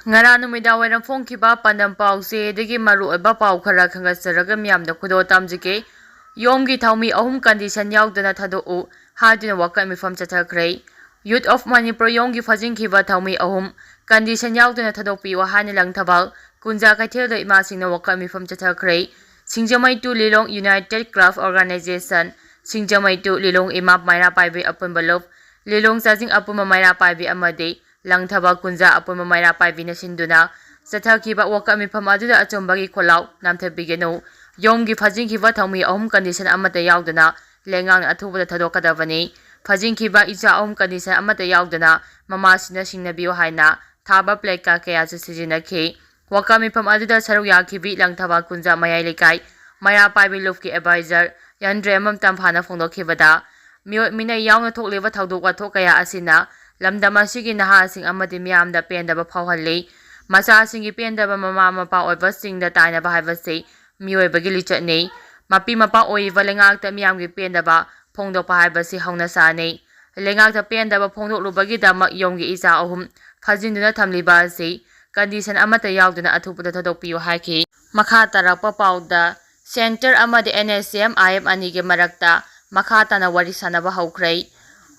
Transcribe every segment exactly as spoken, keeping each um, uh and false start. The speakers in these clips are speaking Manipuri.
ꯉꯔꯥꯡ ꯅꯨꯃꯤꯗꯥꯡ ꯋꯥꯏꯔꯝ ꯐꯣꯡꯈꯤꯕ ꯄꯥꯟꯗꯝ ꯄꯥꯎꯆꯦꯗꯒꯤ ꯃꯔꯨꯑꯣꯏꯕ ꯄꯥꯎ ꯈꯔ ꯈꯪꯒꯠꯆꯔꯒ ꯃꯤꯌꯥꯝꯗ ꯈꯨꯗꯣꯜ ꯇꯝꯖꯒꯦ꯫ ꯌꯣꯝꯒꯤ ꯊꯧꯃꯤ ꯑꯍꯨꯝ condition ꯌꯥꯎꯗꯅ ꯊꯥꯗꯣꯛꯎ ꯍꯥꯏꯗꯨꯅ ꯋꯥꯀꯠ ꯃꯤꯐꯝ ꯆꯠꯊꯈ꯭ꯔꯦ꯫ Youth of Manipur ꯌꯣꯝꯒꯤ ꯐꯥꯖꯤꯟꯈꯤꯕ ꯊꯧꯃꯤ ꯑꯍꯨꯝ condition ꯌꯥꯎꯗꯅ ꯊꯥꯗꯣꯛꯄꯤꯌꯨ ꯍꯥꯏꯅ ꯂꯪꯊꯕꯥꯜ ꯀꯨꯟꯖꯥ ꯀꯩꯊꯦꯜꯗ ꯏꯃꯥꯁꯤꯡꯅ ꯋꯥꯀꯠ ꯃꯤꯐꯝ ꯆꯠꯊꯈ꯭ꯔꯦ꯫ ꯁꯤꯡꯖꯃꯩ to Lilong United Club Organization, Singjamei to ꯂꯤꯂꯣꯡ ꯏꯃꯥ ꯃꯩꯔꯥ ꯄꯥꯏꯕꯤ ꯑꯄꯨꯟꯕ ꯂꯨꯞ, ꯂꯤꯂꯣꯡ ꯆꯥꯖꯤꯡ ꯑꯄꯨꯟꯕ ꯃꯩꯔꯥ ꯄꯥꯏꯕꯤ ꯑꯃꯗꯤ ꯂꯪꯊꯕꯥꯜ ꯀꯨꯟꯖꯥ ꯑꯄꯨꯟꯕ ꯃꯩꯔꯥ ꯄꯥꯏꯕꯤꯅ ꯁꯤꯟꯗꯨꯅ ꯆꯠꯊꯈꯤꯕ ꯋꯥꯀꯠ ꯃꯤꯐꯝ ꯑꯗꯨꯗ ꯑꯆꯨꯝꯕꯒꯤ ꯈꯣꯜꯂꯥꯎ ꯅꯝꯊꯕꯤꯒꯅꯨ꯫ ꯌꯣꯝꯒꯤ ꯐꯥꯖꯤꯟꯈꯤꯕ ꯊꯧꯃꯤ ꯑꯍꯨꯝ condition ꯑꯃꯠꯇ ꯌꯥꯎꯗꯅ ꯂꯩꯉꯥꯛꯅ ꯑꯊꯨꯕꯗ ꯊꯥꯗꯣꯛꯀꯗꯕꯅꯤ꯫ ꯐꯥꯖꯤꯟꯈꯤꯕ ꯏꯆꯥ ꯑꯍꯨꯝ condition ꯑꯃꯠꯇ ꯌꯥꯎꯗꯅ ꯃꯃꯥꯁꯤꯡꯅ ꯁꯤꯡꯅꯕꯤꯌꯨ ꯍꯥꯏꯅ ꯊꯥꯕ placard ꯀꯌꯥꯁꯨ ꯁꯤꯖꯤꯟꯅꯈꯤ꯫ ꯋꯥꯀꯠ ꯃꯤꯐꯝ ꯑꯗꯨꯗ ꯁꯔꯨꯛ ꯌꯥꯈꯤꯕꯤ ꯂꯪꯊꯕꯥꯜ ꯀꯨꯟꯖꯥ ꯃꯌꯥꯏ ꯂꯩꯀꯥꯏ ꯃꯩꯔꯥ ꯄꯥꯏꯕꯤ ꯂꯨꯞꯀꯤ advisor ꯌꯥꯟꯗ꯭ꯔꯦꯝꯕꯝ ꯇꯝꯐꯥꯅ ꯐꯣꯡꯗꯣꯛꯈꯤꯕꯗ, ꯃꯤꯑꯣꯠ ꯃꯤꯅꯩ ꯌꯥꯎꯅ ꯊꯣꯛꯂꯤꯕ ꯊꯧꯗꯣꯛ ꯋꯥꯊꯣꯛ ꯀꯌꯥ ꯑꯁꯤꯅ ꯂꯝꯗꯝ ꯑꯁꯤꯒꯤ ꯅꯍꯥꯁꯤꯡ ꯑꯃꯗꯤ ꯃꯤꯌꯥꯝꯗ ꯄꯦꯟꯗꯕ ꯐꯥꯎꯍꯜꯂꯤ꯫ ꯃꯆꯥꯁꯤꯡꯒꯤ ꯄꯦꯟꯗꯕ ꯃꯃꯥ ꯃꯄꯥ ꯑꯣꯏꯕꯁꯤꯡꯗ ꯇꯥꯏꯅꯕ ꯍꯥꯏꯕꯁꯤ ꯃꯤꯑꯣꯏꯕꯒꯤ ꯂꯤꯆꯠꯅꯤ꯫ ꯃꯄꯤ ꯃꯄꯥ ꯑꯣꯏꯔꯤꯕ ꯂꯩꯉꯥꯛꯇ ꯃꯤꯌꯥꯝꯒꯤ ꯄꯦꯟꯗꯕ ꯐꯣꯡꯗꯣꯛꯄ ꯍꯥꯏꯕꯁꯤ ꯍꯧꯅꯁꯥꯅꯤ꯫ ꯂꯩꯉꯥꯛꯇ ꯄꯦꯟꯗꯕ ꯐꯣꯡꯗꯣꯛꯂꯨꯕꯒꯤꯗꯃꯛ ꯌꯣꯝꯒꯤ ꯏꯆꯥ ꯑꯍꯨꯝ ꯐꯥꯖꯤꯟꯗꯨꯅ ꯊꯝꯂꯤꯕ ꯑꯁꯤ condition ꯑꯃꯠꯇ ꯌꯥꯎꯗꯅ ꯑꯊꯨꯕꯗ ꯊꯥꯗꯣꯛꯄꯤꯌꯨ ꯍꯥꯏꯈꯤ꯫ ꯃꯈꯥ ꯇꯥꯔꯛꯄ ꯄꯥꯎꯗ, Centre ꯑꯃꯗꯤ N S M I M ꯑꯅꯤꯒꯤ ꯃꯔꯛꯇ ꯃꯈꯥ ꯇꯥꯅ ꯋꯥꯔꯤ ꯁꯥꯟꯅꯕ ꯍꯧꯈ꯭ꯔꯦ꯫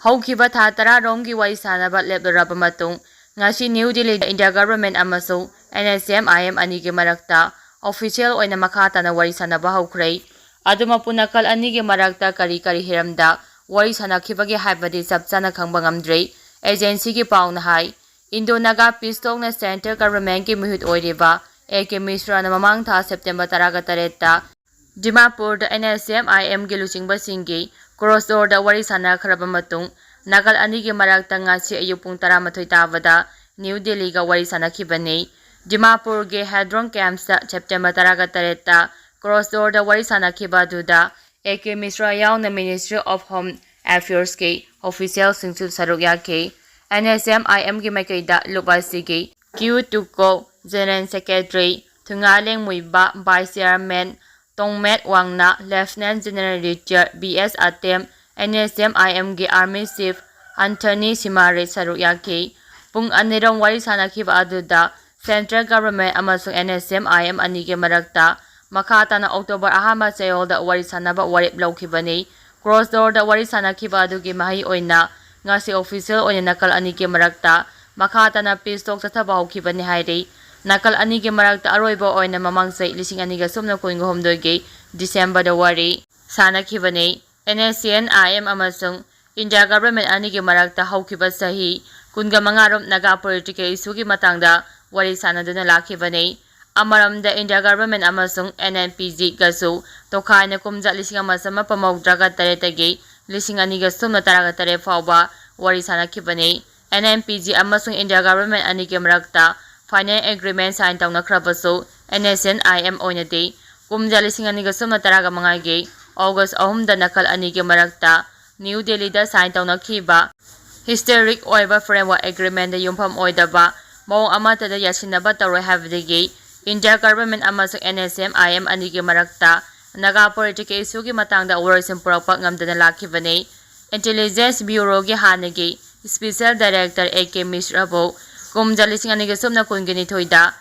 ꯍꯧꯈꯤꯕ ꯊꯥ ꯇꯔꯥ ꯔꯣꯝꯒꯤ ꯋꯥꯔꯤ ꯁꯥꯟꯅꯕ ꯂꯦꯞꯂꯨꯔꯕ ꯃꯇꯨꯡ, ꯉꯁꯤ ꯅ꯭ꯌꯨ ꯗꯤꯜꯂꯤꯗ India government ꯑꯃꯁꯨꯡ N S M I M ꯑꯅꯤꯒꯤ ꯃꯔꯛꯇ official ꯑꯣꯏꯅ ꯃꯈꯥ ꯇꯥꯅ ꯋꯥꯔꯤ ꯁꯥꯟꯅꯕ ꯍꯧꯈ꯭ꯔꯦ꯫ ꯑꯗꯨꯃꯛꯄꯨ ꯅꯥꯀꯜ ꯑꯅꯤꯒꯤ ꯃꯔꯛꯇ ꯀꯔꯤ ꯀꯔꯤ ꯍꯤꯔꯝꯗ ꯋꯥꯔꯤ ꯁꯥꯟꯅꯈꯤꯕꯒꯦ ꯍꯥꯏꯕꯗꯤ ꯆꯞ ꯆꯥꯅ ꯈꯪꯕ ꯉꯝꯗ꯭ꯔꯤ꯫ Agencyꯒꯤ ꯄꯥꯎꯅ ꯍꯥꯏ, Indo Naga Peace Talkꯅ Centre governmentꯀꯤ ꯃꯤꯍꯨꯠ ꯑꯣꯏꯔꯤꯕ A K ꯃꯤꯁ꯭ꯔꯥꯅ ꯃꯃꯥꯡ ꯊꯥ September ꯇꯔꯥꯒ ꯇꯔꯦꯠꯇ ꯗꯤꯃꯥꯄꯨꯔꯗ N S M I Mꯒꯤ ꯂꯨꯆꯤꯡꯕꯁꯤꯡꯒꯤ cross doorꯗ ꯋꯥꯔꯤ ꯁꯥꯟꯅꯈ꯭ꯔꯕ ꯃꯇꯨꯡ, ꯅꯥꯀꯜ ꯑꯅꯤꯒꯤ ꯃꯔꯛꯇ ꯉꯁꯤ ꯑꯌꯨꯛ ꯄꯨꯡ ꯇꯔꯥꯃꯥꯊꯣꯏ ꯇꯥꯕꯗ ꯅ꯭ꯌꯨ ꯗꯤꯜꯂꯤꯒ ꯋꯥꯔꯤ ꯁꯥꯟꯅꯈꯤꯕꯅꯤ꯫ ꯗꯤꯃꯥꯄꯨꯔꯒꯤ ꯍꯦꯗ꯭ꯔꯣꯡ camps September ꯇꯔꯥꯒ ꯇꯔꯦꯠꯇ cross doorꯗ ꯋꯥꯔꯤ ꯁꯥꯟꯅꯈꯤꯕ ꯑꯗꯨꯗ A K ꯃꯤꯁ꯭ꯔꯥ ꯌꯥꯎꯅ Ministry of Home Affairsꯀꯤ officialꯁꯤꯡꯁꯨ ꯁꯔꯨꯛ ꯌꯥꯈꯤ꯫ N S M I Mꯒꯤ ꯃꯥꯏꯀꯩꯗ ꯂꯨꯞ ꯑꯁꯤꯒꯤ Q Tuko, General Secretary, ꯊꯨꯉꯥꯂꯦꯡ ꯃꯨꯏꯕ, Vice Chairman, ꯇꯣꯡꯃꯦꯠ ꯋꯥꯡꯅ, Lieutenant General Retired B S item, N S M I Mꯒꯤ Army Chief Anthony Simari ꯁꯔꯨꯛ ꯌꯥꯈꯤ꯫ ꯄꯨꯡ ꯑꯅꯤꯔꯣꯝ ꯋꯥꯔꯤ ꯁꯥꯟꯅꯈꯤꯕ ꯑꯗꯨꯗ Central Government ꯑꯃꯁꯨꯡ N S C N I M ꯑꯅꯤꯒꯤ ꯃꯔꯛꯇ ꯃꯈꯥ ꯇꯥꯅ October ꯑꯍꯥꯟꯕ ꯆꯌꯣꯜꯗ ꯋꯥꯔꯤ ꯁꯥꯟꯅꯕ ꯋꯥꯔꯦꯞ ꯂꯧꯈꯤꯕꯅꯤ꯫ Closed doorꯗ ꯋꯥꯔꯤ ꯁꯥꯟꯅꯈꯤꯕ ꯑꯗꯨꯒꯤ ꯃꯍꯩ ꯑꯣꯏꯅ ꯉꯁꯤ official ꯑꯣꯏꯅ ꯅꯥꯀꯜ ꯑꯅꯤꯒꯤ ꯃꯔꯛꯇ ꯃꯈꯥ ꯇꯥꯅ peace talk ꯆꯠꯊꯕ ꯍꯧꯈꯤꯕꯅꯤ ꯍꯥꯏꯔꯤ꯫ ꯅꯥꯀꯜ ꯑꯅꯤꯒꯤ ꯃꯔꯛꯇ ꯑꯔꯣꯏꯕ ꯑꯣꯏꯅ ꯃꯃꯥꯡ ꯆꯍꯤ ꯂꯤꯁꯤꯡ ꯑꯅꯤꯒ ꯁꯨꯞꯅ ꯀꯨꯟꯒ ꯍꯨꯝꯗꯣꯏꯒꯤ Decemberꯗ ꯋꯥꯔꯤ ꯁꯥꯟꯅꯈꯤꯕꯅꯤ꯫ N S C N I M ꯑꯃꯁꯨꯡ India Government ꯑꯅꯤꯒꯤ ꯃꯔꯛꯇ ꯍꯧꯈꯤꯕ ꯆꯍꯤ ꯀꯨꯟꯒ ꯃꯉꯥꯔꯣꯝ ꯅꯥꯒꯥ political issueꯒꯤ ꯃꯇꯥꯡꯗ ꯋꯥꯔꯤ ꯁꯥꯟꯅꯗꯨꯅ ꯂꯥꯛꯈꯤꯕꯅꯤ꯫ ꯑꯃꯔꯣꯝꯗ India Government ꯑꯃꯁꯨꯡ N N P Gꯒꯁꯨ ꯇꯣꯈꯥꯏꯅ ꯀꯨꯝꯖꯥ ꯂꯤꯁꯤꯡ ꯑꯃ ꯆꯥꯃꯥꯄꯟ ꯃꯧꯗ꯭ꯔꯥꯒ ꯇꯔꯦꯠꯇꯒꯤ ꯂꯤꯁꯤꯡ ꯑꯅꯤꯒ ꯁꯨꯞꯅ ꯇꯔꯥꯒ ꯇꯔꯦꯠ ꯐꯥꯎꯕ ꯋꯥꯔꯤ ꯁꯥꯟꯅꯈꯤꯕꯅꯤ꯫ N N P G ꯑꯃꯁꯨꯡ India Government ꯑꯅꯤꯒꯤ ꯃꯔꯛꯇ final agreement sign ꯇꯧꯅꯈ꯭ꯔꯕꯁꯨ N S C N I M ꯑꯣꯏꯅꯗꯤ ꯀꯨꯝꯖꯥ ꯂꯤꯁꯤꯡ ꯑꯅꯤꯒ ꯁꯨꯞꯅ ꯇꯔꯥꯒ ꯃꯉꯥꯒꯤ August ꯑꯍꯨꯝꯗ ꯅꯥꯀꯜ ꯑꯅꯤꯒꯤ ꯃꯔꯛꯇ New Delhiꯗ sign ꯇꯧꯅꯈꯤꯕ historic ꯑꯣꯏꯕ framework agreementꯗ ꯌꯨꯝꯐꯝ ꯑꯣꯏꯗꯕ ꯃꯑꯣꯡ ꯑꯃꯠꯇꯗ ꯌꯥꯁꯤꯟꯅꯕ ꯇꯧꯔꯣꯏ ꯍꯥꯏꯕꯗꯒꯤ India Government ꯑꯃꯁꯨꯡ N S C N I M ꯑꯅꯤꯒꯤ ꯃꯔꯛꯇ ꯅꯥꯒꯥ political issueꯒꯤ ꯃꯇꯥꯡꯗ ꯋꯥꯔꯣꯏꯁꯤꯟ ꯄꯨꯔꯛꯄ ꯉꯝꯗꯅ ꯂꯥꯛꯈꯤꯕꯅꯤ꯫ Intelligence Bureauꯒꯤ ꯍꯥꯟꯅꯒꯤ Special Director A K Mishraꯕꯨ ꯀꯨꯝꯖꯥ ꯂꯤꯁꯤꯡ ꯑꯅꯤꯒ ꯁꯨꯞꯅ ꯀꯨꯟꯒ ꯅꯤꯊꯣꯏꯗ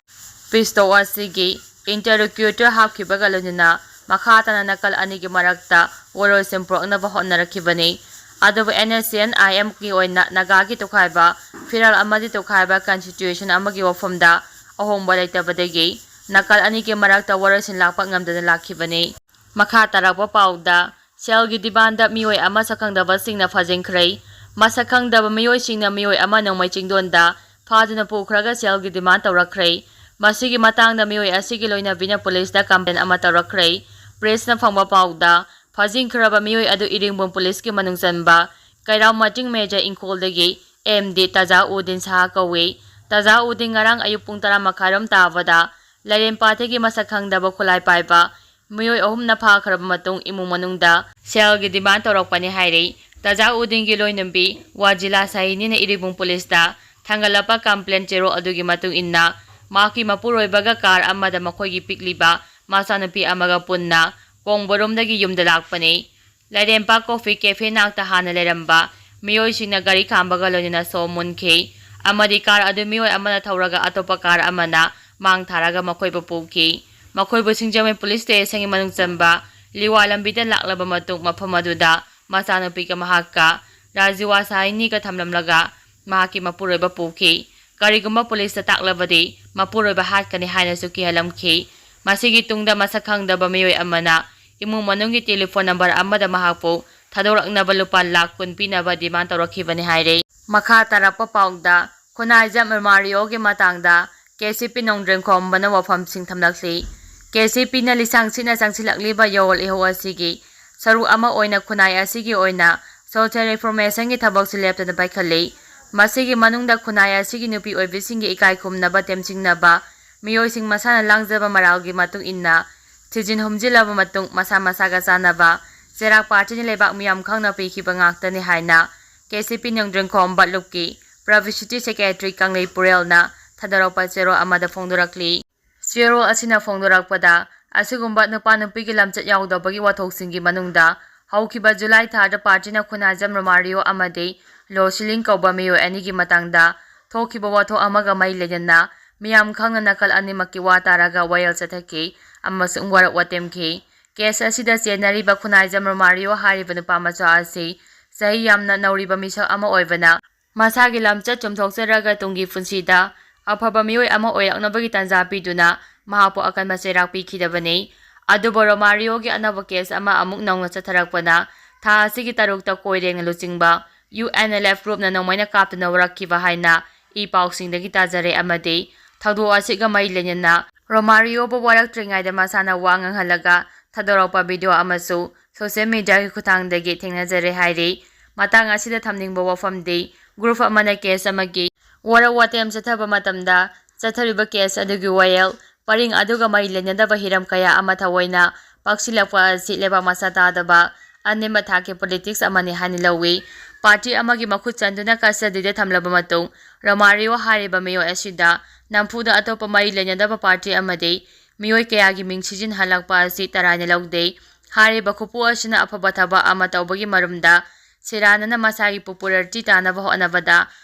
peace talk ꯑꯁꯤꯒꯤ interlocutor ꯍꯥꯞꯈꯤꯕꯒ ꯂꯣꯏꯅꯅ ꯃꯈꯥ ꯇꯥꯅ ꯅꯥꯀꯜ ꯑꯅꯤꯒꯤ ꯃꯔꯛꯇ ꯋꯥꯔꯣꯏꯁꯤꯟ ꯄꯨꯔꯛꯅꯕ ꯍꯣꯠꯅꯔꯛꯈꯤꯕꯅꯤ꯫ ꯑꯗꯨꯕꯨ N S C N I Mꯒꯤ ꯑꯣꯏꯅ ꯅꯥꯒꯥꯒꯤ ꯇꯣꯈꯥꯏꯕ ꯐꯤꯔꯥꯜ ꯑꯃꯗꯤ ꯇꯣꯈꯥꯏꯕ constitution ꯑꯃꯒꯤ ꯋꯥꯐꯝꯗ ꯑꯍꯣꯡꯕ ꯂꯩꯇꯕꯗꯒꯤ ꯅꯥꯀꯜ ꯑꯅꯤꯒꯤ ꯃꯔꯛꯇ ꯋꯥꯔꯣꯏꯁꯤꯟ ꯂꯥꯛꯄ ꯉꯝꯗꯅ ꯂꯥꯛꯈꯤꯕꯅꯤ꯫ ꯃꯈꯥ ꯇꯥꯔꯛꯄ ꯄꯥꯎꯗ, ꯁꯦꯜꯒꯤ demandꯗ ꯃꯤꯑꯣꯏ ꯑꯃ ꯁꯛꯈꯪꯗꯕꯁꯤꯡꯅ ꯐꯥꯖꯤꯟꯈ꯭ꯔꯦ꯫ ꯃꯁꯛ ꯈꯪꯗꯕ ꯃꯤꯑꯣꯏꯁꯤꯡꯅ ꯃꯤꯑꯣꯏ ꯑꯃ ꯅꯣꯡꯃꯩ ꯆꯤꯡꯗꯣꯟꯗ ꯐꯥꯗꯨꯅ ꯄꯨꯈ꯭ꯔꯒ ꯁꯦꯜꯒꯤ demand ꯇꯧꯔꯛꯈ꯭ꯔꯦ꯫ ꯃꯁꯤꯒꯤ ꯃꯇꯥꯡꯗ ꯃꯤꯑꯣꯏ ꯑꯁꯤꯒꯤ ꯂꯣꯏꯅꯕꯤꯅ ꯄꯨꯂꯤꯁꯇ complaint ꯑꯃ ꯇꯧꯔꯛꯈ꯭ꯔꯦ꯫ Pressꯅ ꯐꯪꯕ ꯄꯥꯎꯗ, ꯐꯥꯖꯤꯟꯈ꯭ꯔꯕ ꯃꯤꯑꯣꯏ ꯑꯗꯨ ꯏꯔꯤꯡꯕꯨꯡ ꯄꯨꯂꯤꯁꯀꯤ ꯃꯅꯨꯡ ꯆꯟꯕ ꯀꯩꯔꯥꯎ ꯃꯇꯤꯡ Major ꯏꯪꯈꯣꯜꯗꯒꯤ M D ꯇꯖꯥꯎꯗꯤꯟ ꯁꯍꯥ ꯀꯧꯏ꯫ ꯇꯖꯥꯎꯗꯤꯟ ꯉꯔꯥꯡ ꯑꯌꯨꯛ ꯄꯨꯡ ꯇꯔꯥ ꯃꯈꯥꯏꯔꯣꯝ ꯇꯥꯕꯗ ꯂꯩꯔꯦꯝꯄꯥꯠꯇꯒꯤ ꯃꯁꯛ ꯈꯪꯗꯕ ꯈꯨꯠꯂꯥꯏ ꯄꯥꯏꯕ ꯃꯤꯑꯣꯏ ꯑꯍꯨꯝꯅ ꯐꯥꯈ꯭ꯔꯕ ꯃꯇꯨꯡ ꯏꯃꯨꯡ ꯃꯅꯨꯡꯗ ꯁꯦꯜꯒꯤ demand ꯇꯧꯔꯛꯄꯅꯤ ꯍꯥꯏꯔꯤ꯫ ꯇꯖꯥꯎꯗꯤꯟꯒꯤ ꯂꯣꯏꯅꯕꯤ ꯋꯥꯖꯤꯂꯥ ꯁꯥꯍꯤꯅꯤꯅ ꯏꯔꯤꯕꯨꯡ ꯄꯨꯂꯤꯁꯇ ꯊꯥꯡꯒꯠꯂꯛꯄ complaint ꯆꯦꯔꯣꯜ ꯑꯗꯨꯒꯤ ꯃꯇꯨꯡ ꯏꯟꯅ ꯃꯍꯥꯛꯀꯤ ꯃꯄꯨꯔꯣꯏꯕꯒ car ꯑꯃꯗ ꯃꯈꯣꯏꯒꯤ ꯄꯤꯛꯂꯤꯕ ꯃꯆꯥꯅꯨꯄꯤ ꯑꯃꯒ ꯄꯨꯟꯅ ꯀꯣꯡꯕꯔꯣꯝꯗꯒꯤ ꯌꯨꯝꯗ ꯂꯥꯛꯄꯅꯤ꯫ ꯂꯩꯔꯦꯝꯄꯥꯛ Coffee Cafe ꯅꯥꯛꯇ ꯍꯥꯟꯅ ꯂꯩꯔꯝꯕ ꯃꯤꯑꯣꯏꯁꯤꯡꯅ ꯒꯥꯔꯤ ꯈꯥꯝꯕꯒ ꯂꯣꯏꯅꯅ ꯁꯣ ꯃꯨꯟꯈꯤ꯫ ꯑꯃꯗꯤ ꯀꯥꯔ ꯑꯗꯨ ꯃꯤꯑꯣꯏ ꯑꯃꯅ ꯊꯧꯔꯒ ꯑꯇꯣꯞꯄ ꯀꯥꯔ ꯑꯃꯅ ꯃꯥꯡ ꯊꯥꯔꯒ ꯃꯈꯣꯏꯕꯨ ꯄꯨꯈꯤ꯫ ꯃꯈꯣꯏꯕꯨ ꯁꯤꯡꯖꯃꯩ ꯄꯨꯂꯤꯁ ꯁ꯭ꯇꯦꯁꯟꯒꯤ ꯃꯅꯨꯡ ꯆꯟꯕ ꯂꯤꯋꯥ ꯂꯝꯕꯤꯗ ꯂꯥꯛꯂꯕ ꯃꯇꯨꯡ ꯃꯐꯝ ꯑꯗꯨꯗ ꯃꯆꯥꯅꯨꯄꯤꯒ ꯃꯍꯥꯛꯀ ꯔꯥꯖꯤꯋꯥ ꯁꯥꯏꯅꯤꯒ ꯊꯝꯂꯝꯂꯒ ꯃꯍꯥꯛꯀꯤ ꯃꯄꯨꯔꯣꯏꯕ ꯄꯨꯈꯤ꯫ ꯀꯔꯤꯒꯨꯝꯕ ꯄꯨꯂꯤꯁꯇ ꯇꯥꯛꯂꯕꯗꯤ ꯃꯄꯨꯔꯣꯏꯕ ꯍꯥꯠꯀꯅꯤ ꯍꯥꯏꯅꯁꯨ ꯀꯤꯍꯜꯂꯝꯈꯤ꯫ ꯃꯁꯤꯒꯤ ꯇꯨꯡꯗ ꯃꯁꯛ ꯈꯪꯗꯕ ꯃꯤꯑꯣꯏ ꯑꯃꯅ ꯏꯃꯨꯡ ꯃꯅꯨꯡꯒꯤ ꯇꯦꯂꯤꯐꯣꯟ ꯅꯝꯕꯔ ꯑꯃꯗ ꯃꯍꯥꯛꯄꯨ ꯊꯥꯗꯣꯔꯛꯅꯕ ꯂꯨꯄꯥ ꯂꯥꯈ ꯀꯨꯟ ꯄꯤꯅꯕ ꯗꯤꯃꯥꯟ ꯇꯧꯔꯛꯈꯤꯕꯅꯤ ꯍꯥꯏꯔꯦ꯫ ꯃꯈꯥ ꯇꯥꯔꯛꯄ ꯄꯥꯎꯗ ꯈꯨꯟꯅꯥꯏꯖꯝ ꯔꯣꯃꯥꯔꯤꯌꯣꯒꯤ ꯃꯇꯥꯡꯗ ꯀꯦ ꯁꯤ ꯄꯤ ꯅꯣꯡꯗ꯭ꯔꯦꯟꯈꯣꯝꯕꯅ ꯋꯥꯐꯝꯁꯤꯡ ꯊꯝꯂꯛꯂꯤ꯫ ꯀꯦ ꯁꯤ ꯄꯤꯅ ꯂꯤꯁꯥꯡ ꯁꯤꯠꯅ ꯆꯪꯁꯤꯜꯂꯛꯂꯤꯕ ꯌꯥꯑꯣꯜ ꯏꯍꯧ ꯑꯁꯤꯒꯤ ꯁꯔꯨꯛ ꯑꯃ ꯑꯣꯏꯅ ꯈꯨꯟꯅꯥꯏ ꯑꯁꯤꯒꯤ ꯑꯣꯏꯅ ꯁꯣꯁꯤꯌꯦꯜ ꯔꯤꯐꯣꯔꯃꯦꯁꯟꯒꯤ ꯊꯕꯛꯁꯨ ꯂꯦꯞꯇꯅ ꯄꯥꯏꯈꯠꯂꯤ꯫ ꯃꯁꯤꯒꯤ ꯃꯅꯨꯡꯗ ꯈꯨꯟꯅꯥꯏ ꯑꯁꯤꯒꯤ ꯅꯨꯄꯤ ꯑꯣꯏꯕꯤꯁꯤꯡꯒꯤ ꯏꯀꯥꯏ ꯈꯨꯝꯅꯕ, ꯇꯦꯝꯁꯤꯡꯅꯕ, ꯃꯤꯑꯣꯏꯁꯤꯡ ꯃꯁꯥꯅ ꯂꯥꯡꯖꯕ ꯃꯔꯥꯜꯒꯤ ꯃꯇꯨꯡ ꯏꯟꯅ ꯊꯤꯖꯤꯟ ꯍꯨꯝꯖꯤꯜꯂꯕ ꯃꯇꯨꯡ ꯃꯁꯥ ꯃꯁꯥꯒ ꯆꯥꯟꯅꯕ ꯆꯦꯔꯥꯛ ꯄꯥꯔꯇꯤꯅ ꯂꯩꯕꯥꯛ ꯃꯤꯌꯥꯝ ꯈꯪꯅ ꯄꯤꯈꯤꯕ ꯉꯥꯛꯇꯅꯤ ꯍꯥꯏꯅ ꯀꯦ ꯁꯤ ꯄꯤ ꯅꯣꯡꯗ꯭ꯔꯦꯟꯈꯣꯝꯕ ꯂꯨꯞꯀꯤ ꯄꯕ꯭ꯂꯤꯁꯤꯇꯤ ꯁꯦꯀ꯭ꯔꯦꯇꯔꯤ ꯀꯪꯂꯩ ꯄꯨꯔꯦꯜꯅ ꯊꯥꯗꯣꯔꯛꯄ ꯆꯦꯔꯣꯜ ꯑꯃꯗ ꯐꯣꯡꯗꯣꯔꯛꯂꯤ꯫ ꯆꯦꯔꯣꯜ ꯑꯁꯤꯅ ꯐꯣꯡꯗꯣꯔꯛꯄꯗ, ꯑꯁꯤꯒꯨꯝꯕ ꯅꯨꯄꯥ ꯅꯨꯄꯤꯒꯤ ꯂꯝꯆꯠ ꯌꯥꯎꯗꯕꯒꯤ ꯋꯥꯊꯣꯛꯁꯤꯡꯒꯤ ꯃꯅꯨꯡꯗ ꯍꯧꯈꯤꯕ ꯖꯨꯂꯥꯏ ꯊꯥꯗ ꯄꯥꯔꯇꯤꯅ ꯈꯨꯟꯅꯥꯏꯖꯝ ꯔꯣꯃꯥꯔꯤꯌꯣ ꯑꯃꯗꯤ ꯂꯣꯁꯤꯂꯤꯡ ꯀꯧꯕ ꯃꯤꯑꯣꯏ ꯑꯅꯤꯒꯤ ꯃꯇꯥꯡꯗ ꯊꯣꯛꯈꯤꯕ ꯋꯥꯊꯣꯛ ꯑꯃꯒ ꯃꯔꯤ ꯂꯩꯅꯅ ꯃꯤꯌꯥꯝ ꯈꯪꯅ ꯅꯥꯀꯜ ꯑꯅꯤꯃꯛꯀꯤ ꯋꯥ ꯇꯥꯔꯒ ꯋꯥꯌꯦꯜ ꯆꯠꯊꯈꯤ ꯑꯃꯁꯨꯡ ꯋꯥꯔꯛ ꯋꯥꯇꯦꯝꯈꯤ꯫ ꯀꯦꯁ ꯑꯁꯤꯗ ꯆꯦꯟꯅꯔꯤꯕ ꯈꯨꯟꯅꯥꯏꯖꯝ ꯔꯣꯃꯥꯔꯤꯌꯣ ꯍꯥꯏꯔꯤꯕ ꯅꯨꯄꯥ ꯃꯆꯥ ꯑꯁꯤ ꯆꯍꯤ ꯌꯥꯝꯅ ꯅꯧꯔꯤꯕ ꯃꯤꯁꯛ ꯑꯃ ꯑꯣꯏꯕꯅ, ꯃꯁꯥꯒꯤ ꯂꯝꯆꯠ ꯆꯨꯝꯊꯣꯛꯆꯔꯒ ꯇꯨꯡꯒꯤ ꯄꯨꯟꯁꯤꯗ ꯑꯐꯕ ꯃꯤꯑꯣꯏ ꯑꯃ ꯑꯣꯏꯔꯛꯅꯕꯒꯤ ꯇꯥꯟꯖꯥ ꯄꯤꯗꯨꯅ ꯃꯍꯥꯛꯄꯨ ꯑꯀꯟꯕ ꯆꯩꯔꯥꯛ ꯄꯤꯈꯤꯗꯕꯅꯤ꯫ ꯑꯗꯨꯕꯨ ꯔꯣꯃꯥꯔꯤꯌꯣꯒꯤ ꯑꯅꯧꯕ ꯀꯦꯁ ꯑꯃ ꯑꯃꯨꯛ ꯅꯧꯅ ꯆꯠꯊꯔꯛꯄꯅ ꯊꯥ ꯑꯁꯤꯒꯤ ꯇꯔꯨꯛꯇ ꯀꯣꯏꯔꯦꯡꯅ ꯂꯨꯆꯤꯡꯕ ꯌꯨ ꯑꯦꯟ ꯑꯦꯜ ꯑꯦꯐ ꯒ꯭ꯔꯨꯞꯅ ꯅꯣꯡꯃꯩꯅ ꯀꯥꯞꯇꯨꯅ ꯋꯥꯔꯛꯈꯤꯕ ꯍꯥꯏꯅ ꯏ ꯄꯥꯎꯁꯤꯡꯗꯒꯤ ꯇꯥꯖꯔꯦ꯫ ꯑꯃꯗꯤ ꯊꯧꯗꯣꯛ ꯑꯁꯤꯒ ꯃꯔꯤ ꯂꯩꯅꯅ ꯔꯣꯃꯥꯔꯤꯌꯣꯕꯨ ꯋꯥꯔꯛꯇ꯭ꯔꯤꯉꯩꯗ ꯃꯁꯥꯅ ꯋꯥ ꯉꯥꯡꯍꯜꯂꯒ ꯊꯥꯗꯣꯔꯛꯄ ꯚꯤꯗꯤꯑꯣ ꯑꯃꯁꯨ ꯁꯣꯁꯤꯌꯦꯜ ꯃꯤꯗꯤꯌꯥꯒꯤ ꯈꯨꯠꯊꯥꯡꯗꯒꯤ ꯊꯦꯡꯅꯖꯔꯦ ꯍꯥꯏꯔꯤ꯫ ꯃꯇꯥꯡ ꯑꯁꯤꯗ ꯊꯝꯅꯤꯡꯕ ꯋꯥꯐꯝꯗꯤ, ꯒ꯭ꯔꯨꯞ ꯑꯃꯅ ꯀꯦꯁ ꯑꯃꯒꯤ ꯋꯥꯔꯛ ꯋꯥꯇꯦꯝ ꯆꯠꯊꯕ ꯃꯇꯝꯗ ꯆꯠꯊꯔꯤꯕ ꯀꯦꯁ ꯑꯗꯨꯒꯤ ꯋꯥꯌꯦꯜ ꯄꯔꯤꯡ ꯑꯗꯨꯒ ꯃꯔꯤ ꯂꯩꯅꯗꯕ ꯍꯤꯔꯝ ꯀꯌꯥ ꯑꯃ ꯊꯑꯣꯏꯅ ꯄꯥꯛꯁꯤꯜꯂꯛꯄ ꯑꯁꯤ ꯂꯩꯕꯥꯛ ꯃꯁꯥ ꯇꯥꯗꯕ ꯑꯅꯦꯝꯕ ꯊꯥꯛꯀꯤ ꯄꯣꯂꯤꯇꯤꯛꯁ ꯑꯃꯅꯤ ꯍꯥꯏꯅ ꯂꯧꯏ꯫ ꯄꯥꯔꯇꯤ ꯑꯃꯒꯤ ꯃꯈꯨꯠ ꯆꯟꯗꯨꯅ ꯀꯁꯇꯗꯤꯗ ꯊꯝꯂꯕ ꯃꯇꯨꯡ, ꯔꯣꯃꯥꯔꯤꯌꯣ ꯍꯥꯏꯔꯤꯕ ꯃꯤꯑꯣꯏ ꯑꯁꯤꯗ ꯅꯝꯐꯨꯗ ꯑꯇꯣꯞꯄ ꯃꯔꯤ ꯂꯩꯅꯗꯕ ꯄꯥꯔꯇꯤ ꯑꯃꯗꯤ ꯃꯤꯑꯣꯏ ꯀꯌꯥꯒꯤ ꯃꯤꯡ ꯁꯤꯖꯤꯟꯅꯍꯜꯂꯛꯄ ꯑꯁꯤ ꯇꯔꯥꯏꯅ ꯂꯧꯗꯦ꯫ ꯍꯥꯏꯔꯤꯕ ꯈꯨꯄꯨ ꯑꯁꯤꯅ ꯑꯐꯕ ꯊꯕꯛ ꯑꯃ ꯇꯧꯕꯒꯤ ꯃꯔꯨꯝꯗ ꯁꯦꯔꯥꯟꯅꯅ ꯃꯁꯥꯒꯤ ꯄꯣꯄꯨꯂꯔꯤꯇꯤ ꯇꯥꯅꯕ ꯍꯣꯠꯅꯕꯗ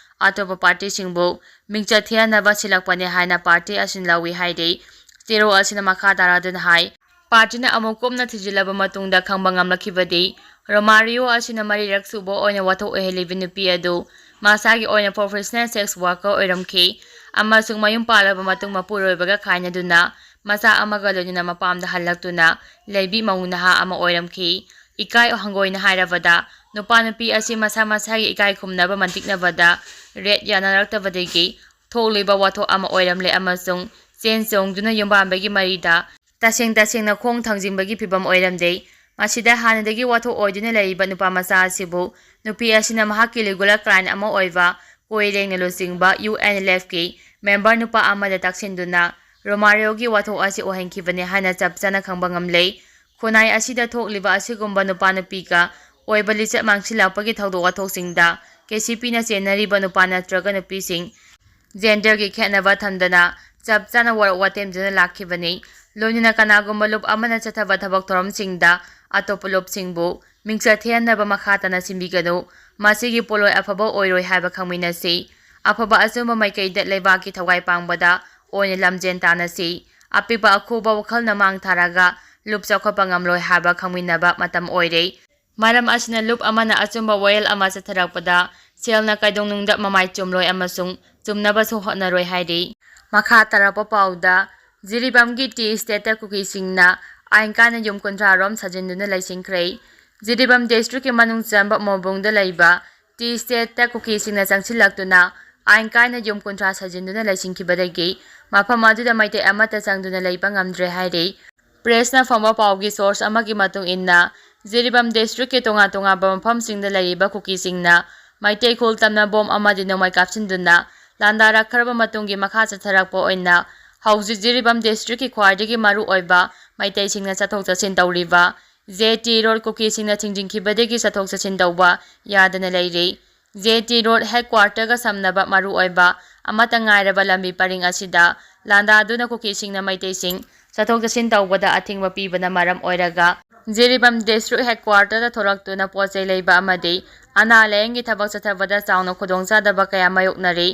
ꯑꯇꯣꯞꯄ ꯄꯥꯔꯇꯤꯁꯤꯡꯕꯨ ꯃꯤꯡꯆꯠ ꯊꯤꯍꯟꯅꯕ ꯁꯤꯜꯂꯛꯄꯅꯤ ꯍꯥꯏꯅ ꯄꯥꯔꯇꯤ ꯑꯁꯤꯅ ꯂꯧꯏ ꯍꯥꯏꯔꯤ꯫ ꯆꯦꯔꯣꯜ ꯑꯁꯤꯅ ꯃꯈꯥ ꯇꯥꯔꯗꯨꯅ ꯍꯥꯏ, ꯄꯥꯔꯇꯤꯅ ꯑꯃꯨꯛ ꯀꯨꯞꯅ ꯊꯤꯖꯤꯜꯂꯕ ꯃꯇꯨꯡꯗ ꯈꯪꯕ ꯉꯝꯂꯛꯈꯤꯕꯗꯤ, ꯔꯣꯃꯥꯔꯤꯑꯣ ꯑꯁꯤꯅ ꯃꯔꯤꯔꯛ ꯁꯨꯕ ꯑꯣꯏꯅ ꯋꯥꯊꯣꯛ ꯑꯣꯏꯍꯜꯂꯤꯕ ꯅꯨꯄꯤ ꯑꯗꯨ ꯃꯁꯥꯒꯤ ꯑꯣꯏꯅ professional sex worker ꯑꯣꯏꯔꯝꯈꯤ ꯑꯃꯁꯨꯡ ꯃꯌꯨꯝ ꯄꯥꯜꯂꯕ ꯃꯇꯨꯡ ꯃꯄꯨꯔꯣꯏꯕꯒ ꯈꯥꯏꯅꯗꯨꯅ ꯃꯆꯥ ꯑꯃꯒ ꯂꯣꯏꯅꯅ ꯃꯄꯥꯝꯗ ꯍꯜꯂꯛꯇꯨꯅ ꯂꯩꯕꯤ ꯃꯧ ꯅꯍꯥ ꯑꯃ ꯑꯣꯏꯔꯝꯈꯤ꯫ ꯏꯀꯥꯏ ꯍꯪꯒꯣꯏꯅ ꯍꯥꯏꯔꯕꯗ, ꯅꯨꯄꯥ ꯅꯨꯄꯤ ꯑꯁꯤ ꯃꯁꯥ ꯃꯁꯥꯒꯤ ꯏꯀꯥꯏ ꯈꯨꯝꯅꯕ ꯃꯟꯇꯤꯛꯅꯕꯗ ꯔꯦꯠ ꯌꯥꯅꯔꯛꯇꯕꯗꯒꯤ ꯊꯣꯛꯂꯤꯕ ꯋꯥꯊꯣꯛ ꯑꯃ ꯑꯣꯏꯔꯝꯂꯦ ꯑꯃꯁꯨꯡ ꯆꯦꯟ ꯆꯣꯡꯗꯨꯅ ꯌꯨꯝꯕꯥꯟꯕꯒꯤ ꯃꯔꯤꯗ ꯇꯁꯦꯡ ꯇꯁꯦꯡꯅ ꯈꯣꯡ ꯊꯥꯡꯖꯤꯟꯕꯒꯤ ꯐꯤꯚꯝ ꯑꯣꯏꯔꯝꯗꯦ꯫ ꯃꯁꯤꯗ ꯍꯥꯟꯅꯗꯒꯤ ꯋꯥꯊꯣꯛ ꯑꯣꯏꯗꯨꯅ ꯂꯩꯔꯤꯕ ꯅꯨꯄꯥ ꯃꯆꯥ ꯑꯁꯤꯕꯨ ꯅꯨꯄꯤ ꯑꯁꯤꯅ ꯃꯍꯥꯛꯀꯤ regular client ꯑꯃ ꯑꯣꯏꯕ ꯀꯣꯏꯔꯦꯡꯅ ꯂꯨꯆꯤꯡꯕ ꯌꯨ ꯑꯦꯟ ꯑꯦꯜ ꯑꯦꯐꯀꯤ member ꯅꯨꯄꯥ ꯑꯃꯗ ꯇꯛꯁꯤꯟꯗꯨꯅ ꯔꯣꯃꯥꯔꯤꯑꯣꯒꯤ ꯋꯥꯊꯣꯛ ꯑꯁꯤ ꯑꯣꯏꯍꯟꯈꯤꯕꯅꯤ ꯍꯥꯏꯅ ꯆꯞ ꯆꯥꯅ ꯈꯪꯕ ꯉꯝꯂꯦ꯫ ꯈꯨꯟꯅꯥꯏ ꯑꯁꯤꯗ ꯊꯣꯛꯂꯤꯕ ꯑꯁꯤꯒꯨꯝꯕ ꯅꯨꯄꯥ ꯅꯨꯄꯤꯒ ꯑꯣꯏꯕ ꯂꯤꯆꯠ ꯃꯥꯡꯁꯤꯜꯂꯛꯄꯒꯤ ꯊꯧꯗꯣꯛ ꯋꯥꯊꯣꯛꯁꯤꯡꯗ ꯀꯦ ꯁꯤ ꯄꯤꯅ ꯆꯦꯟꯅꯔꯤꯕ ꯅꯨꯄꯥ ꯅꯠꯇ꯭ꯔꯒ ꯅꯨꯄꯤꯁꯤꯡ genderꯒꯤ ꯈꯦꯠꯅꯕ ꯊꯝꯗꯅ ꯆꯞ ꯆꯥꯅ ꯋꯥꯔꯣꯛ ꯋꯥꯇꯦꯝꯗꯨꯅ ꯂꯥꯛꯈꯤꯕꯅꯤ꯫ ꯂꯣꯏꯅꯅ ꯀꯅꯥꯒꯨꯝꯕ ꯂꯨꯞ ꯑꯃꯅ ꯆꯠꯊꯕ ꯊꯕꯛ ꯊꯧꯔꯝꯁꯤꯡꯗ ꯑꯇꯣꯞꯄ ꯂꯨꯞꯁꯤꯡꯕꯨ ꯃꯤꯡꯆꯠ ꯊꯤꯍꯟꯅꯕ ꯃꯈꯥ ꯇꯥꯅ ꯁꯤꯟꯕꯤꯒꯅꯨ꯫ ꯃꯁꯤꯒꯤ ꯄꯣꯠꯂꯣꯏ ꯑꯐꯕ ꯑꯣꯏꯔꯣꯏ ꯍꯥꯏꯕ ꯈꯪꯃꯤꯟꯅꯁꯤ꯫ ꯑꯐꯕ ꯑꯆꯨꯝꯕ ꯃꯥꯏꯀꯩꯗ ꯂꯩꯕꯥꯛꯀꯤ ꯊꯋꯥꯏ ꯄꯥꯡꯕꯗ ꯑꯣꯏꯅ ꯂꯝꯖꯦꯟ ꯇꯥꯟꯅꯁꯤ꯫ ꯑꯄꯤꯛꯄ ꯑꯈꯨꯕ ꯋꯥꯈꯜꯅ ꯃꯥꯡ ꯊꯥꯔꯒ ꯂꯨꯞ ꯆꯥꯎꯈꯠꯄ ꯉꯝꯂꯣꯏ ꯍꯥꯏꯕ ꯈꯪꯃꯤꯟꯅꯕ ꯃꯇꯝ ꯑꯣꯏꯔꯦ꯫ ꯃꯔꯝ ꯑꯁꯤꯅ ꯂꯨꯞ ꯑꯃꯅ ꯑꯆꯨꯝꯕ ꯋꯥꯌꯦꯜ ꯑꯃ ꯆꯠꯊꯔꯛꯄꯗ ꯁꯦꯜꯅ ꯀꯩꯗꯧꯅꯨꯡꯗ ꯃꯃꯥꯏ ꯆꯨꯝꯂꯣꯏ ꯑꯃꯁꯨꯡ ꯆꯨꯝꯅꯕꯁꯨ ꯍꯣꯠꯅꯔꯣꯏ ꯍꯥꯏꯔꯤ꯫ ꯃꯈꯥ ꯇꯥꯔꯛꯄ ꯄꯥꯎꯗ, ꯖꯤꯔꯤꯕꯥꯝꯒꯤ ꯇꯤ ꯏꯁꯇꯦꯠꯇ ꯀꯨꯀꯤꯁꯤꯡꯅ ꯑꯥꯏꯟ ꯀꯥꯏꯅ ꯌꯨꯝ ꯀꯨꯟꯊ꯭ꯔꯥ ꯔꯣꯝ ꯁꯥꯖꯤꯟꯗꯨꯅ ꯂꯩꯁꯤꯟꯈ꯭ꯔꯦ꯫ ꯖꯤꯔꯤꯕꯥꯝ ꯗꯤꯁꯇ꯭ꯔꯤꯛꯀꯤ ꯃꯅꯨꯡ ꯆꯟꯕ ꯃꯣꯕꯨꯡꯗ ꯂꯩꯕ ꯇꯤ ꯏꯁꯇꯦꯠꯇ ꯀꯨꯀꯤꯁꯤꯡꯅ ꯆꯪꯁꯤꯜꯂꯛꯇꯨꯅ ꯑꯥꯏꯟ ꯀꯥꯏꯅ ꯌꯨꯝ ꯀꯨꯟꯊ꯭ꯔꯥ ꯁꯥꯖꯤꯟꯗꯨꯅ ꯂꯩꯁꯤꯟꯈꯤꯕꯗꯒꯤ ꯃꯐꯝ ꯑꯗꯨꯗ ꯃꯩꯇꯩ ꯑꯃꯠꯇ ꯆꯪꯗꯨꯅ ꯂꯩꯕ ꯉꯝꯗ꯭ꯔꯦ ꯍꯥꯏꯔꯤ꯫ ꯄ꯭ꯔꯦꯁꯅ ꯐꯪꯕ ꯄꯥꯎꯒꯤ ꯁꯣꯔꯁ ꯑꯃꯒꯤ ꯃꯇꯨꯡ ꯏꯟꯅ, ꯖꯤꯔꯤꯕꯥꯝ ꯗꯤꯁꯇ꯭ꯔꯤꯛꯀꯤ ꯇꯣꯉꯥꯟ ꯇꯣꯉꯥꯟꯕ ꯃꯐꯝꯁꯤꯡꯗ ꯂꯩꯔꯤꯕ ꯀꯨꯀꯤꯁꯤꯡꯅ ꯃꯩꯇꯩ ꯈꯨꯜ ꯇꯝꯅ ꯕꯣꯝ ꯑꯃꯗꯤ ꯅꯣꯡꯃꯩ ꯀꯥꯞꯁꯤꯟꯗꯨꯅ ꯂꯥꯟꯗꯥꯔꯛꯈ꯭ꯔꯕ ꯃꯇꯨꯡꯒꯤ ꯃꯈꯥ ꯆꯠꯊꯔꯛꯄ ꯑꯣꯏꯅ ꯍꯧꯖꯤꯛ ꯖꯤꯔꯤꯕꯥꯝ ꯗꯤꯁꯇ꯭ꯔꯤꯛꯀꯤ ꯈ꯭ꯋꯥꯏꯗꯒꯤ ꯃꯔꯨ ꯑꯣꯏꯕ ꯃꯩꯇꯩꯁꯤꯡꯅ ꯆꯠꯊꯣꯛ ꯆꯠꯁꯤꯟ ꯇꯧꯔꯤꯕ ꯖꯦ ꯇꯤ ꯔꯣꯗ ꯀꯨꯀꯤꯁꯤꯡꯅ ꯊꯤꯡꯖꯤꯟꯈꯤꯕꯗꯒꯤ ꯆꯠꯊꯣꯛ ꯆꯠꯁꯤꯟ ꯇꯧꯕ ꯌꯥꯗꯅ ꯂꯩꯔꯤ꯫ ꯖꯦ ꯇꯤ ꯔꯣꯗ ꯍꯦꯗꯀ꯭ꯋꯥꯔꯇꯔꯒ ꯁꯝꯅꯕ ꯃꯔꯨꯑꯣꯏꯕ ꯑꯃꯠꯇ ꯉꯥꯏꯔꯕ ꯂꯝꯕꯤ ꯄꯔꯤꯡ ꯑꯁꯤꯗ ꯂꯥꯟꯗꯥꯗꯨꯅ ꯀꯨꯀꯤꯁꯤꯡꯅ ꯃꯩꯇꯩꯁꯤꯡ ꯆꯠꯊꯣꯛ ꯆꯠꯁꯤꯟ ꯇꯧꯕꯗ ꯑꯊꯤꯡꯕ ꯄꯤꯕꯅ ꯃꯔꯝ ꯑꯣꯏꯔꯒ ꯖꯤꯔꯤꯕꯥꯝ district headquarter ꯗ ꯊꯣꯔꯛꯇꯨꯅ ꯄꯣꯠ ꯆꯩ ꯂꯩꯕ ꯑꯃꯗꯤ ꯑꯅꯥ ꯂꯥꯌꯦꯡꯒꯤ ꯊꯕꯛ ꯆꯠꯊꯕꯗ ꯆꯥꯎꯅ ꯈꯨꯗꯣꯡꯆꯥꯗꯕ ꯀꯌꯥ ꯃꯥꯌꯣꯛꯅꯔꯤ꯫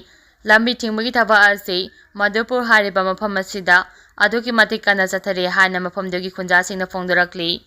ꯂꯝꯕꯤ ꯊꯤꯡꯕꯒꯤ ꯊꯕꯛ ꯑꯁꯤ ꯃꯙꯨꯄꯨꯔ ꯍꯥꯏꯔꯤꯕ ꯃꯐꯝ ꯑꯁꯤꯗ ꯑꯗꯨꯛꯀꯤ ꯃꯇꯤꯛ ꯀꯟꯅ ꯆꯠꯊꯔꯤ ꯍꯥꯏꯅ ꯃꯐꯝꯗꯨꯒꯤ ꯈꯨꯟꯖꯥꯁꯤꯡꯅ ꯐꯣꯡꯗꯣꯔꯛꯂꯤ꯫